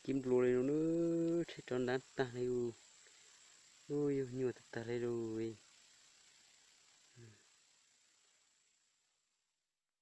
Kib nplua li no na, tsheb rov ntab tag li. Ub, yug nyuaj tag tag li lawm.